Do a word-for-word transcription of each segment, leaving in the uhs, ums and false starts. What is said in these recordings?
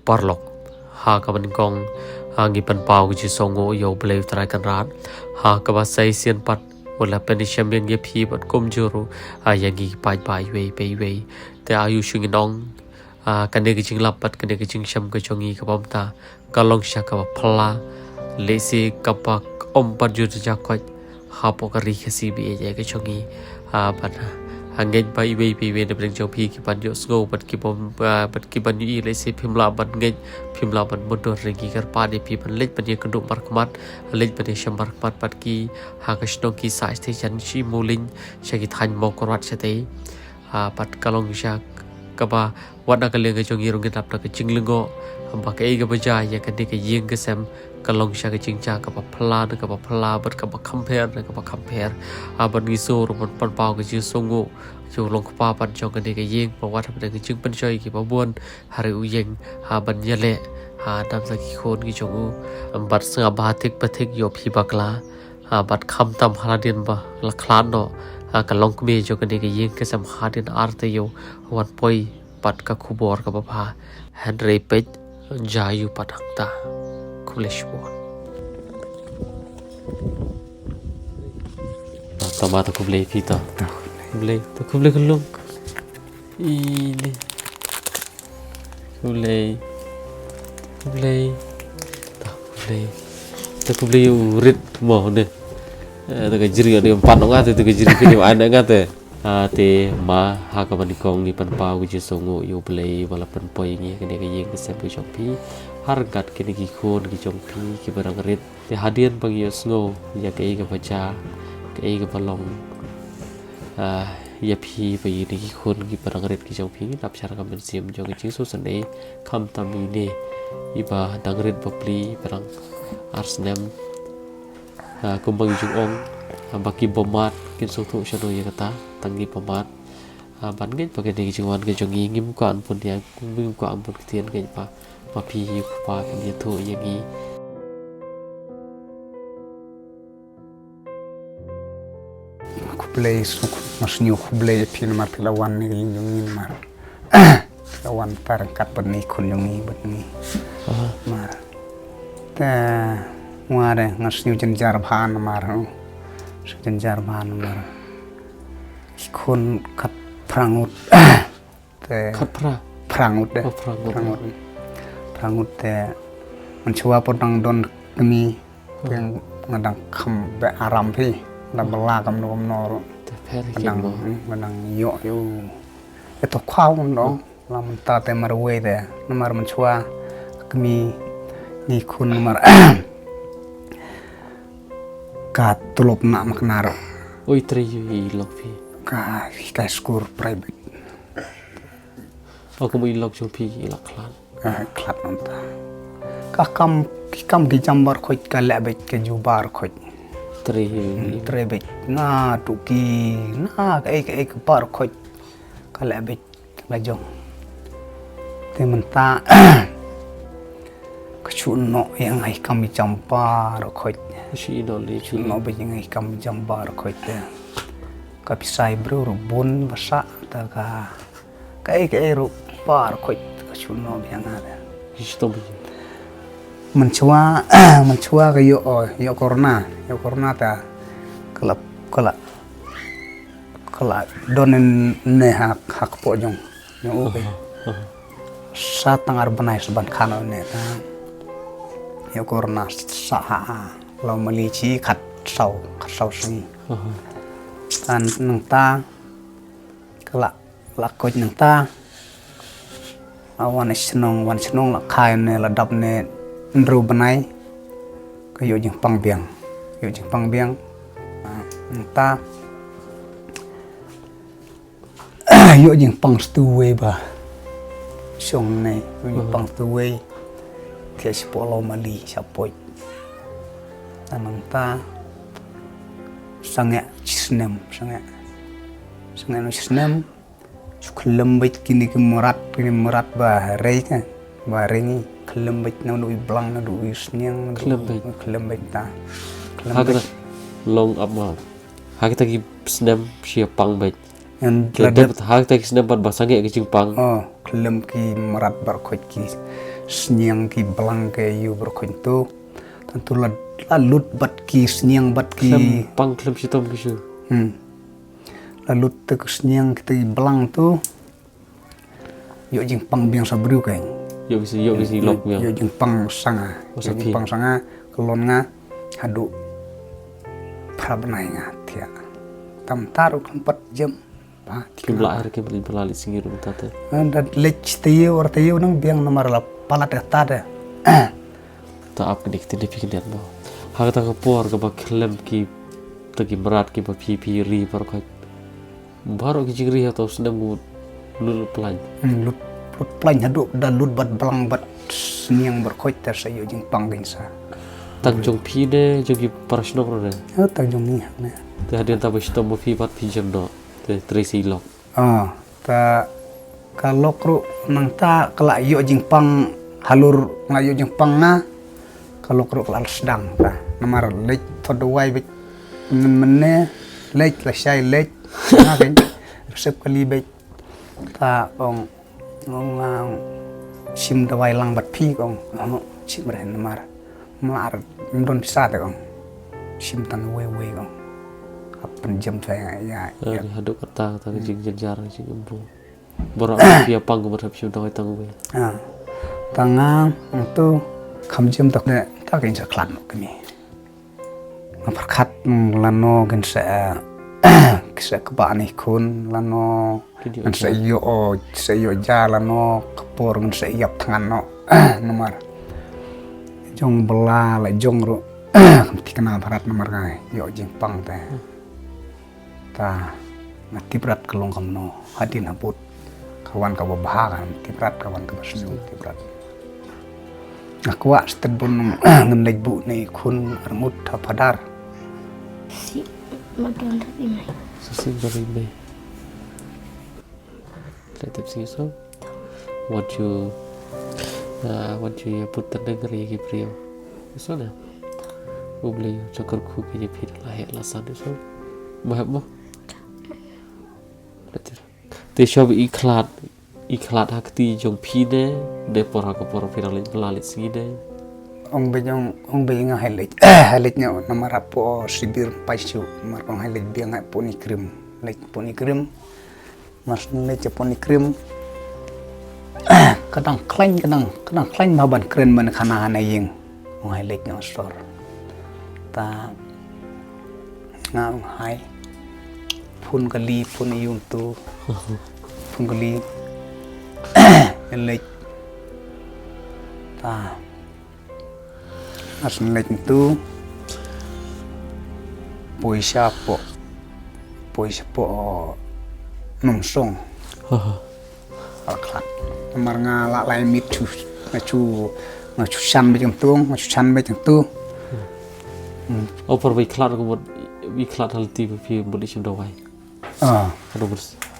Paralok, ha kaba nyngkong, ha ngi pynpaw ka jingsngewnguh ïa U Blei U Trai Kynrad, ha kaba sa shisien pat u la pynshem ïa ngi ïa phi bad kumjuh ruh, ha ïa ngi ki paidbah iwei pa iwei. Te aïu shu ngin ong, ha kane ka jinglap bad kane ka jingshem ka jong ngi kaba mynta ka long shisha kaba phylla, lehse kaba ym pat ju da jia koit hapoh ka ri Khasi ba ïeit ka jong ngi. Ha, bad, ha, ngeit ba iwei pa iwei na pdeng jong phi ki ban ïohsngew bad ki bym, ha, bad ki ban ïohi, lehse phim lah ban ngeit, phim lah ban mutdur, hynrei ngi kyrpad ïa phi ban leit ban ïakynduh markhmat, leit ban ïashem markhmat bad ki ha ka shnong ki sah shatei sha Shimulin, sha ki thaiñ Mawkyrwat shatei. Ha, bad ka long shisha kaba wat na ka liang ka jong ngi ruh ngin ap na ka jinglyngngoh ba kaei kaba jia ïa kane ka ïing ka sem ka long shisha ka jingjia kaba phylla na kaba phylla bad kaba kham pher na kaba kham pher. Ha, bad ngi sngew ruh ban pynpaw ka jingsngewnguh ïa u long kpa pat jong kane ka ïing ba wat hapdeng ka jingpynshoi kiba bun ha ri u ïing, ha, ban ïaleh, ha, dang sa ki khun ki jong u. Bad sngap ba thik ba thik ïoh phi bakla. Ha, bad khamtam ha la dien ba la khlad noh, ha, ka longkmie jong kane ka ïing ka sem hadien ar taïew wan poi pat ka khubor kaba bha. Hynrei peit, jia ïa u pat hangta. Khublei shibun. Tang ba to khublei phi to. Khublei, to khublei khyllung. Ini. Khublei. Khublei. Ta khublei. Ta khublei u rit mo ne. Eh, ta ka jri ne empat nga te, ta ka jri kini ai nga te. Ah, te ma ha kaba nyngkong ngi pynpaw ka jingsngewnguh ïa U Blei ba la pynpoi ngi kane ka ïing ka sem ka jong phi. Ha ryngkat kine ki khun ki jong phi kiba dang rit. Te hadien ba ngi ïohsngew ïa kaei kaba jia, kaei kaba long, ah, ïa phi bad ïa ki khun kiba dang rit ki jong phi, ngi ap sha ka mynsiem jong ka jingsngewsynei, khamtam ine iba dang rit bapli, ba dang ar snem. Ah, kumba ngi ju ong, ah, ba ki bymmat kin sngewthuh shano ïa kata, tang ki bymmat. Ah, ban ngeit ba kane ka jingwan ka jong ngi ngim kwah ban pynïa, ngim kwah ban pynktien, ngeit ba ma phi u kpa phin ïathuh ïa ngi. Khublei, suk, nga sngew khublei ïa phi namar phi la wan ne ka ïing jong ngi namar phi la wan ryngkat bad ne khun jong ngi bad ngi. Aha. Namar te nga de nga sngew jynjar bha namar, oh. Sngew jynjar bha namar ki khun khatphra ngut. Te khatphra? Phra ngut de. Oh, phra ngut. Phra ngut. Phra ngut te mynshuwa pat dang don kmie. Hmm. Te nga dang kham beh aram phi. Dang, hmm, bylla kumno kumno ruh. Te pher hi. Nga dang, mo, hmm, nga dang ïoh ïoh. Ïa to khwa kumno. Hmm. La mynta te marwei te. Namar mynshuwa kmie ngi khun namar ka tulop na makna ruh. Oi, trei ïa i lok phi. Ka, ka skul private. O, kum i lok jong phi i la khlad. Ah, khlad nangta. Ka kam, ki kam ki jam baroh khoit, ka leh beit ka ju baroh khoit. Trei. Hmm, trei beit. Na tuki, na kaei kaei ka baroh khoit. Ka leh beit la jong. Te mynta ka shu noh ïa ngi kam i jam baroh khoit. Shu noh lei, shu noh beit ïa ngi kam i jam baroh khoit te. Ka pisa i briew ruh bun ba sah ta ka Kaei kaei ruh baroh khoit ka shu noh biang ha. Shu noh biang. Mynshuwa, mynshuwa ka ïoh, oh, ïoh corona, ïoh corona ta ka la, ka la, ka la don ne ha, ha kpoh jong. Ïoh, okay. Aha, aha. Sa tang ar bnai sa ban kha noh ne ta. Ïoh corona sa ha, ha. Law mali chi khatsaw, khatsaw sngi. Aha. Te nangta ka la la koit nangta. La wan shnong, wan shnong la kha ne la dap ne hynriew bnai. Ka ïoh jingpang biang. Ïoh jingpang biang. Ah, nangta. Ïoh jingpang shuh wei ba. Shong ne, ïoh jingpang shuh wei. Te shapoh Lawmali, shapoh. Nangta. Sangeh shisnem, sangeh. Sangeh no shisnem. Shu khlem beit kine ki mrad, kine mrad ba rei ka, ba rei ngi. Khlem beit na u blang na u sniang, khlem beit. Khlem beit ta. Khlem beit. Ha kata long ap ma. Ha kita ki snem shi pang beit. Yang la dep ha kita ki snem pat ba sangeh ki jingpang. Oh. khlem ki mrad baroh khoit, ki sniang ki blang ki ïa u baroh khoit tu. Tang tu la, la lut bad ki sniang bad ki. Khlem pang khlem shitom ki shu. Hmm. La lut te ki sniang ki te ki blang tu. Ïoh jingpang biang sa briew kein. Ïoh bisi, ïoh bisi lok biang. Ïoh jingpang sa nga. Oh, sa phi. Ïoh jingpang sa nga, ka lon nga, haduh phra bnai nga thiah. Tam tar u khlem pat jem. Ba, kim lah her kim lah leit sngi ruh mynta te. Ngan da leit taïew ar taïew nang biang namar la palat kata de. Ta ap kine ki tine phi kine mo. Ha kata ka por kaba khlem ki, ta ki mrad kiba phi phi ri baroh khoit. Baroh ki jingri ha ta u snem u lut plain. Hmm, lut, lut plain haduh da lut bad blang bad sniang baroh khoit ta sa ïoh jingpang kein sa. Tang jong phi ne, jong ki para shnong ruh ne? Oh, tang jong ngi ne. Te hadien ta ba shitom ba phi pat phi jem noh. Te trei sa i lok. Ah, ta ka lok ruh nangta ka la ïoh jingpang halor nga la ïoh jingpang na ka lok ruh ka la sdang ta. Namar leit thot dawai beit ngan mynne leit la shai leit. Na kein sep kali beit ta ong ong nga shim dawai lang bad phi ong ong shim re namar. Mar mdon pisa te kong. Sim tang wei wei kong. Apan jam saya ya. Eh, ya. Haduh kata kata ka jing jenjar jing embu. Baroh pia pang ko berhap sim tang tang wei. Ah. Tanga tu kam jam tak ne tak in sa klan kini. Nga pyrkhat lano kin sa kisa kaba ni khun lano. Ngan sa ïoh, sa ïoh ja lano ka por ngan sa ïap thngan noh. Namar jong bala la jong ruh kam thikna bharat namar nga ïoh jingpang te. Ta nga tip rat ka long kamno hadien habud ka wan kaba bha ka tip rat ka wan kaba sniew tip rat. Nga kwah stet bun ngan leit buh ne khun arngut ha phadar. Si ma don rat i mai. Sa sing don i mai. Let them sing a song. What you, uh, what you put the nengri ki brio. Iso na. U Blei u chakar khu ki je phit la he la san iso. Ba hap mo. Let it. Te shob i khlad, i khlad ha kti jong phi ne, ne por ha ka por phi la leit bla leit sngi ne. Ong be jong, ong be nga hai leit, hai leit nyo namar apo sibir pai shu, mar kong hai leit biang hai puni krim, leit puni krim. Mas ne leit puni krim. Kadang khlain, kadang, kadang khlain ma ban kren ban khana hana ying. Ong hai leit nyo sor. Ta nga ong hai. Phun kali, phun yung tu. Phun kali. Leit. Ta. As leit tu. Poisa po. Poisa po. Num song. Al khlad. Namar nga la lai mit chu. Nga chu, nga chu shan beit tu, nga chu shan beit tu. Opor beit khlad ko bot, beit khlad hal ti phi bot isim dawai. Ah.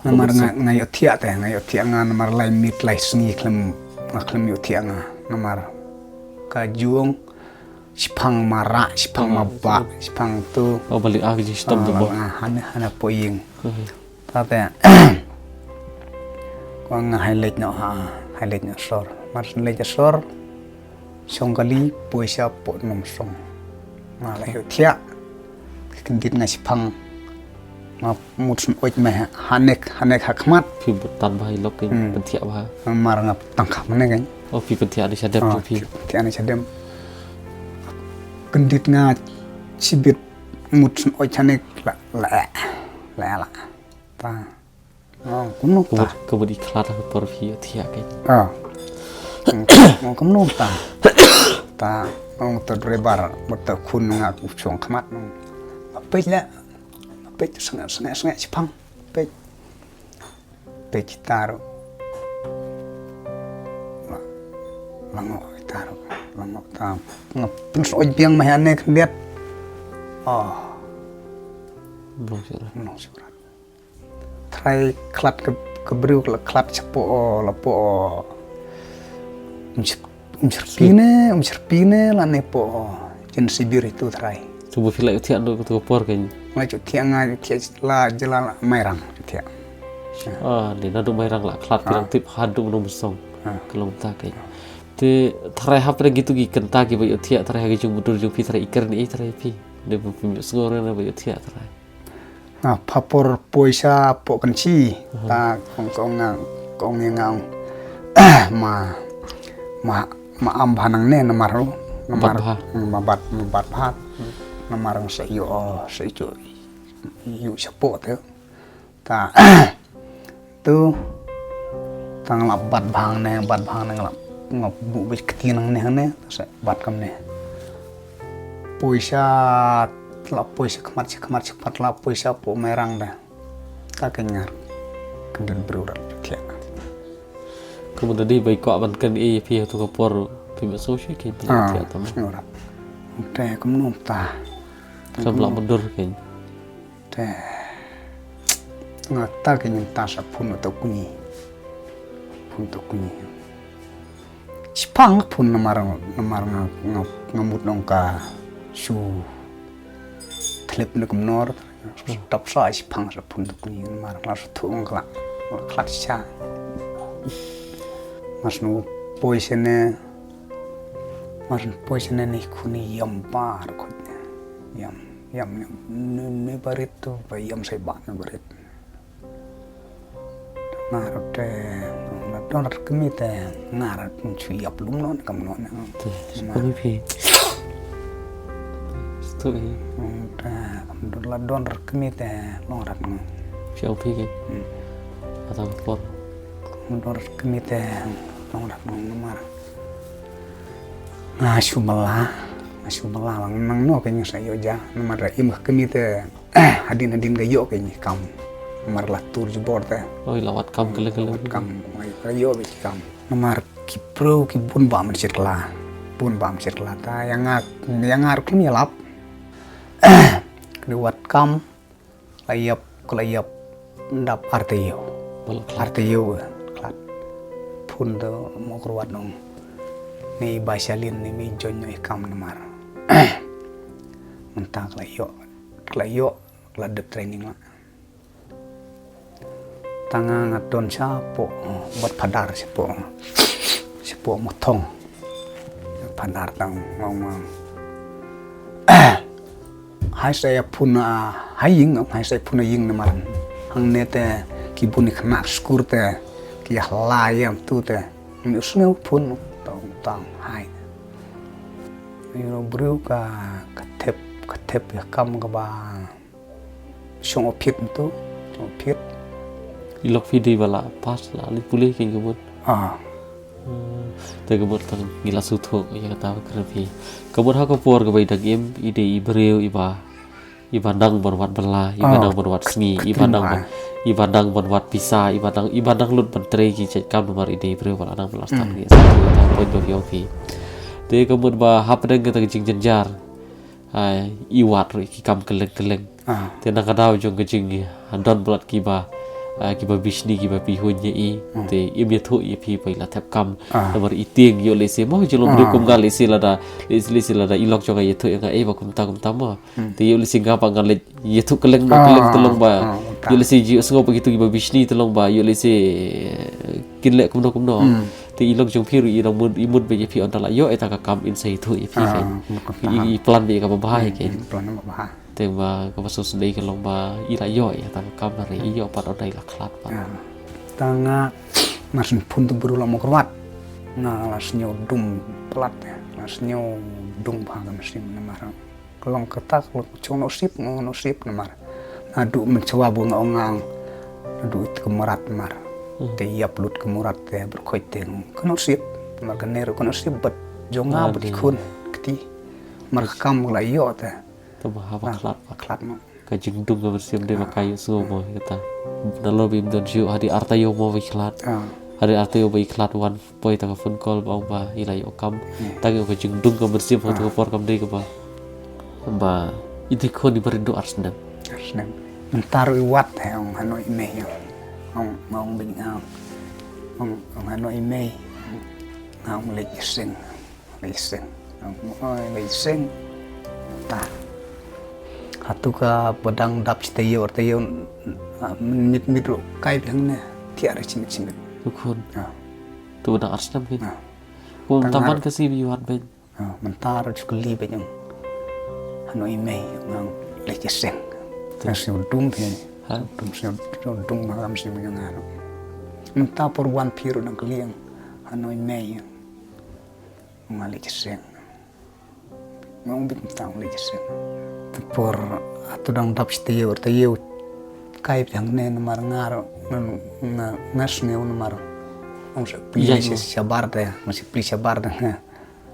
Namar nga, nga ïoh thiah te, nga ïoh thiah nga namar lai mit lai sngi khlem, nga khlem ïoh thiah nga. Namar ka juong, shipang mara, shipang maba, shipang tu. Oh, balik ah, ji stom tu ba. Hana, hana poing. Tate. Ko nga hai leit noh ha, hai leit noh sor. Mar leit sor. Song kali poisa po nom song. Nga la ïoh thiah. Kyndit nga shipang. Nga mut sun oit me hanek, hanek ha khmat. Phi tan ba i lok ki pynthiah ba. Mar nga tang kham ne kan. Oh, phi pynthiah ni shadem tu phi. Pynthiah ni shadem. Kyndit nga shibit mut sun oit hanek la, la, la, la. Ta. Oh, kumno ta. Ka bud i khlad ka por phi thiah ke. Ah. Oh, kumno ta. Ta, ong ta driver, mut ta khun nga ku chong khmat. Peit la. Peit snga, snga, snga shipang. Peit. Peit taru. Lango taru. Lango ta. Nga pun soi biang ma hane khyndiat. Oh. Blong sura. Blong sura. Trai khlad ka, ka briew khlad, khlad chapo, lapo. Um syrpi ne, um syrpi ne, lane po. Jen sibir itu trai. Tu bu phi la ïoh thiah tu ka por kan. La ïoh thiah nga, ïoh thiah la jela la Mairang ïoh thiah. Ah, ne naduh Mairang la khlad ki dang tip haduh Nongmynsong. Ka long ta kein. Te tharai hapdeng kitu ki kynta kiba ïohthiah tharai ha ki jingmutdur jong phi tharai i kren ei tharai phi. Ne ba phi sngew re ne ba ïohthiah tharai. Nga pha por poisa po kan chi. Ta kong kong nga kong ïa nga ong. Ma ma ma am bha nangne namar ru. Namar ma bat ma bat ma bat bha. Namar sa ïoh sa ïoh ïoh sa po te. Ta tu tang la bat bha nangne bat bha nangne la nga bu bit kti nangne hangne sa bat kamne. Poisa la poisa khmat si khmat si khmat la poisa po Mairang da. Ta ka ngar. Ka dun bru rat thiak. Ka mun da dei bai kwah ban kan ei phi tu ka por phi ma so shi ke phi thiak tam. Te kumno ta. Ka bla mundur kein. Te nga ta kein ta sa phun to kuni. Phun to kuni. Shipang phun namar namar nga nga nga mut nong ka shu thlep ne kumnor tap sa shipang sa phun duk ni namar la sa thu ong kla klat sha. Mas nu poi sene mas nu poi sene ni khuni yam par khut yam yam ni barit tu ba yam sai ba ni barit. Nga rap te nga don rat kemi te nga rat chu yap lum non kam non. Te sukuni phi. Stu hi. Te kam don la don rat kemi te long rat ngo. Phi au phi ki. Atang por. Don rat kemi te long rat ngo namar. Nga shu mala nga shu mala lang nang no ke ngi sa yo ja namar im kemi te. Hadin hadin ka ïoh ka ngi kam. Mar la tur jubor te. Oi la wat kam kele kele. Wat kam oi ka ïoh ka kam. Namar ki pro ki bun ba mer chit kla. Bun ba mer chit kla ta yang nga yang nga rukum ya lap. Kri wat kam la yap kla yap ndap arteyo. Arteyo klat. Pun do mo kruat nong. Ni ba shalin ni mi join no kam namar. Mentang kla ïoh kla ïoh la dep training la. Tanga nga ton sha po bat padar sha po sha po motong padar tang ngong ngong. Hai sa ya puna hai ying hai sa puna ying na maran hang ne te ki buni khnak skur te ki hla yam tu te mi usngew pun tong tong hai. Yu bru ka ka tep ka tep ya kam ka ba. Shong opit tu, opit. Ilok phi dei bala pas la li pule kin kebut. Ah. Te kebut tang ngila suthu ya kata kena phi. Kebut ha ko por ke bai dang im ide i breu iba iba nang ban wat bela iba nang ban wat sngi iba nang ban iba nang ban wat pisa iba nang iba nang lut ban trei ki chet kam nomar ide i breu bala nang bala start ni satu ta point of view phi. Te kebut ba hapdeng kata ke jing jenjar. Ai i wat ri ki kam keleng keleng. Te na ka daw jong ka jing don blat kiba kiba bishni kiba pi hun ye i. Te im ye thu ye pi pai la thep kam. Namar i tieng yo le se mo jong lo bru kum ga le se lada le se lada i lok jong ye thu nga e ba kum ta kum ta mo. Te yo le se nga ba nga le ye thu keleng ba keleng telong ba yo le se ji sngo ba gitu kiba bishni telong ba yo le se kin le kum no kum no. Te i lok jong phi ri i dang mun i mun be ye phi on ta la yo e ta ka kam in sa i thu ye phi. I plan be ka ba ba ye ke. Te ba ka ba sos dei ka long ba i la yo ya ta ka kam na re i yo pat on dai la khlat pat. Ta nga mas phun tu bru la mo kruat. Nga la snyo dum plat la snyo dum ba ka mesin na mar. Ka long ka ta ka long chong no sip ngo no sip na mar. Na du men chwa bu nga ong nga ong. Na du it ka murat mar. Te yap lut ka murat te berkhoit te ngo ka no sip. Mar ka ner ka no sip bet jong nga bet khun kti. Mar ka kam la yo te. Te ba ha ba khlat ba khlat mo. Ka jingdung ka mynsiem dei ba ka ïoh sngew mo kata. Na lo bim don jiu hadi arta ïoh mo ba i khlad. Hadi arta ïoh ba i khlad wan poi ta ka phone call ba ong ba i la ïoh kam. Ta ka jingdung ka mynsiem ha tu ka por kam dei ka ba. Ba i dei khon i barit do arsnem. Arsnem. Mentar i wat he ong hano i mei ong ong bing ong ong hano i mei ong lek sing. Ngai seng. Ngai seng. Ta. Atu ka ba dang dap shi taïew ar taïew, ah, mynmiet miet ruh kai biang ne, thiah re shi miet shi miet. Ka khun. Ah. Tu ba dang ar snem kein. Ah. Kum tang ban ka sngi ba ïoh wad bad. Ah, mynta ruh ju kylli bad ong. Hano i mei, ong leit ïaseng. Te. Nga sngew dum phi. Ha? Dum sngew dum ma ngam sngew ïa nga ruh. Mynta por wan phi ruh nang kylli ong. Hano i mei. Ong leit ïaseng. Nga ong beit mynta ong leit ïaseng. Te por atu dang dap shi taïew, taïew. Kai biang ne namar nga ruh, nga, nga, nga sngew namar. Ong sa pli shabar te, nga sa pli shabar te.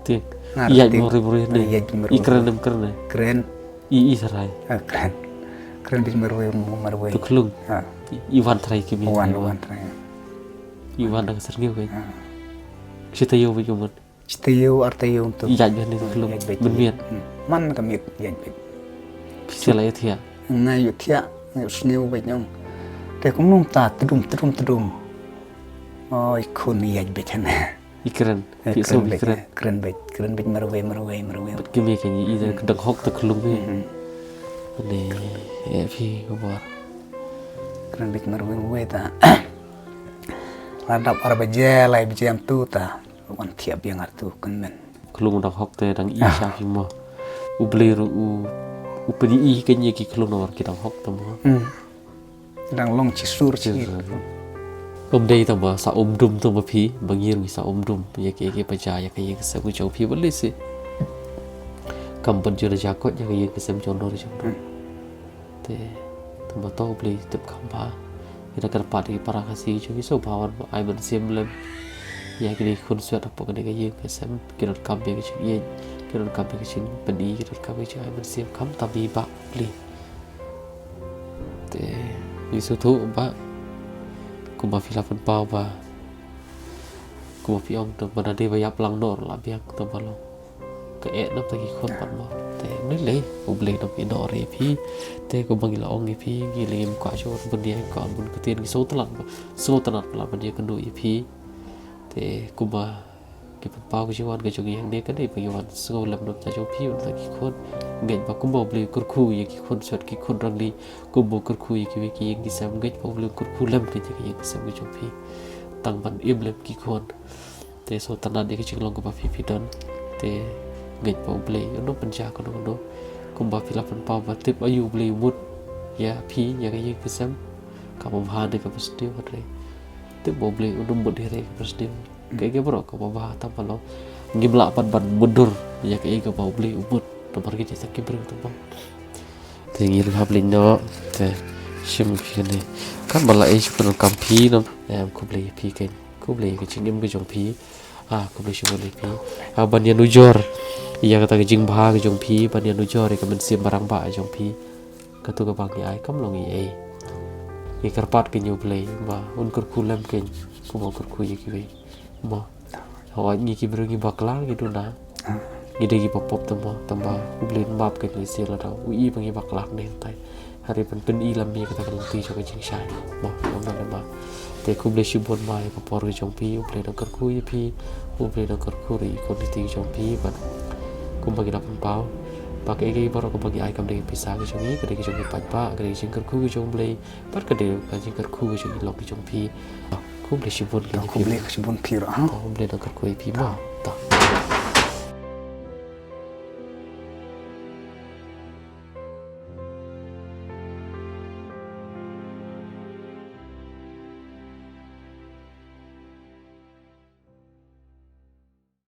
Tik. Nga ïaid ruh, marwei marwei ne. Ïaid marwei. I kren em kren ne. Kren. I, i tharai. Ah, kren. Kren beit marwei marwei. Tu khlung. Ah. I, i wan trai ki mi. Wan, wan trai. I wan dang syrngiew beit. Ah. Shi taïew beit ka mut. Shi taïew ar taïew tu. Ïaid beit ne tu khlung. Ïaid beit. Mynmiet. Hmm. Man ka miet ïaid beit. Phi sa la ïathiah. Nga ïathiah, nga sngew beit ong. Te kumno mynta tdum tdum tdum. Oi khun ïaid beit hane. I kren. Eh, phi sngewbha i kren. Kren beit, kren beit marwei, marwei, marwei. Bad ki mei kein i dang hok te khlung hi. Mhm. Ne, eh, phi khubor. Kren beit marwei, marwei ta. La dap ar baje, lai baje mynta ta. Wan thiah biang ar tu kynmen. Khlung dang hok te dang i sha phi mo. U Blei ruh u, u pyni i kein ïa ki khlung namar ki dang hok te mo. Hmm. Dang long chi sur chi. Ym dei tang ba sa um dum tang ba phi, ba ngi ruh ngi sa um dum ïa ki, ïa ki ba ja ïa ka ïing ka sem ka jong phi ba lehse kam pat ju da ja koit ïa ka ïing ka sem jong no jong no. Hmm. Te tang ba to U Blei tip kham bha. Ki da kyrpad ïa ki para Khasi jong ngi sngewbha wan ai mynsiem lem ïa kine ki khun swet hapoh kane ka ïing ka sem, ki donkam ïa ka jingïeit, ki donkam ïa ka jingpyni, ki donkam ïa ka jingai mynsiem, khamtam ïa i Bah U Blei. Te ngi sngewthuh ba kumba phi la pynpaw ba kumba phi ong, te ba da dei ba ïap lang noh la biang, te ba long ka eh na bynta ki khun pat mo. Te ym lei lei, U Blei un ïehnoh re ïa phi. Te kumba ngi la ong ïa phi, ngi lei ngim kwah shuh ban ïa kwah bun ktien, ngi sngewtynnat, sngewtynnat palat ban ïakynduh ïa phi. Te kumba ki pynpaw ka jingwan ka jong ngi hangne ka dei ba ngi wan sngew lem na bynta jong phi, na bynta ki khun. Ngeit ba kumba U Blei u kyrkhu ïa ki khun swet ki khun rangli, kumba u kyrkhu ïa kiwei ki ïing ki sem, ngeit ba U Blei u kyrkhu lem ka jong ki ïing ki sem ka jong phi. Tang ban im lem ki khun. Te sngewtynnat ïa ka jinglong kaba phi phi don. Te ngeit ba U Blei un ym pynjah kano kano. Kumba phi la pynpaw ba tip aïu U Blei u mut ïa phi ïa ka ïing ka sem. Kaba bha ne kaba sniew hynrei tip ba U Blei un ym mut ïa re kaba sniew. Kaei kaei baroh kaba bha tang ba long. Ngim lah pat ban mutdur ïa kaei kaba U Blei u mut namar ngi dei tang ki briew tang ba. Te ngi ruh hap leit noh. Te shim phi kane. Kan ba la ei shu pyndonkam phi noh. Em, khublei ïa phi kein. Khublei ïa ka jingim ka jong phi. Ah, khublei shibun ïa phi. Ah, ban ïanujor ïa kata ka jingbha ka jong phi, ban ïanujor ïa ka mynsiem ba rangbah ka jong phi. Kato kaba ngi ai kam long ei ei. Ngi kyrpad kein ïa U Blei ba un kyrkhu lem kein kumba u kyrkhu ïa kiwei. Mo. Hooid, ngi ki briew ngi bakla ngi duna. Ngi dei kiba pop tang mo, tang ba U Blei un map kein lehse lada u i ba ngi bakla ne hangtai. Hynrei ban pyni lem ïa kata ka lynti jong ka jingshai. Mo, ong nang ba. Te khublei shibun ma ïa ka por ka jong phi, U Blei un kyrkhu ïa phi, U Blei un kyrkhu ruh ïa ki khun ki kti ki jong phi, bad kumba ngi la pynpaw ba kaei kaei baroh kaba ngi ai kam dei ka pisa ka jong ngi, ka dei ka jong ngi paidbah, ka dei ka jingkyrkhu ka jong U Blei, bad ka dei ka jingkyrkhu ka jong i lok ka jong phi. Khublei shibun kein ïa phi. Khublei shibun phi ruh, ha? To, U Blei un kyrkhu ïa phi mo.